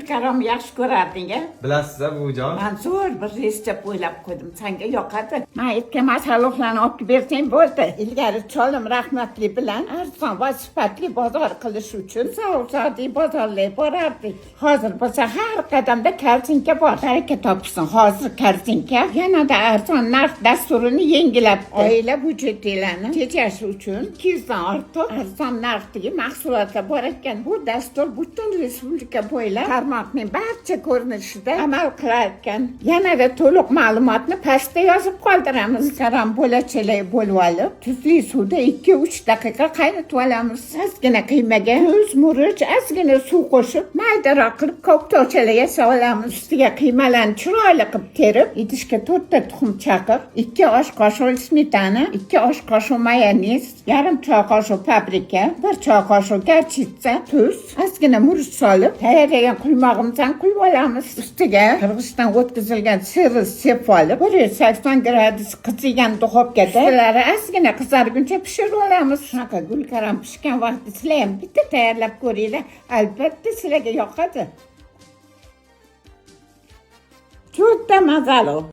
Gulkarom yaxshi ko'rarding a? Bilasiz-a, buvijon? Man zo'r bir retsept o'ylab qo'ydim, sanga yoqadi. Man aytgan masalliqlarni olib kelib bersang bo'ldi. Ilgari cholim rahmatli bilan arzon va sifatli bozor qilish uchun savdo bozorlarga borardik. Hozir bo'lsa har qadamda korzinka bor. Baraka topsin, hozir korzinka yanada arzon narx dasturini yengillatdi. Oila byudjetlarini tejash uchun 200 dan ortiq arzon narxdagi mahsulotlar bor ekan. Bu dastur butun respublika bo'ylab tarmoqning barcha ko'rinishida amal qilar ekan. Yanada to'liq ma'lumotni pastda yozib qoldiramiz. Karam bo'lakchalar bo'lib olib, tuzli suvda 2-3 daqiqa qaynatib olamiz. Ozgina qiymaga tuz, murch, ozgina suv qo'shib, maydaroq qilib koktovchalar yasab olamiz. Ustiga qiymalarni chiroyli qilib terib, idishga 4 ta tuxum chaqib, 2 osh qoshiq smetana, 2 osh qoshiq mayonez, yarim choy qoshiq paprika, 1 choy qoshiq горчица, tuz, ozgina murch solib, tayyorlagan quymog'imizdan quyib olamiz. Ustiga qirg'ichdan o'tkazilgan sir sepib olib, 180 gradus qizigan duxovkada ustilari ozgina qizarguncha pishirib olamiz. Shunaqa gulkaram pishgan vaqtda sizlar ham bitta tayyorlab ko'ringlar, albatta sizlarga yoqadi. Juda mazali.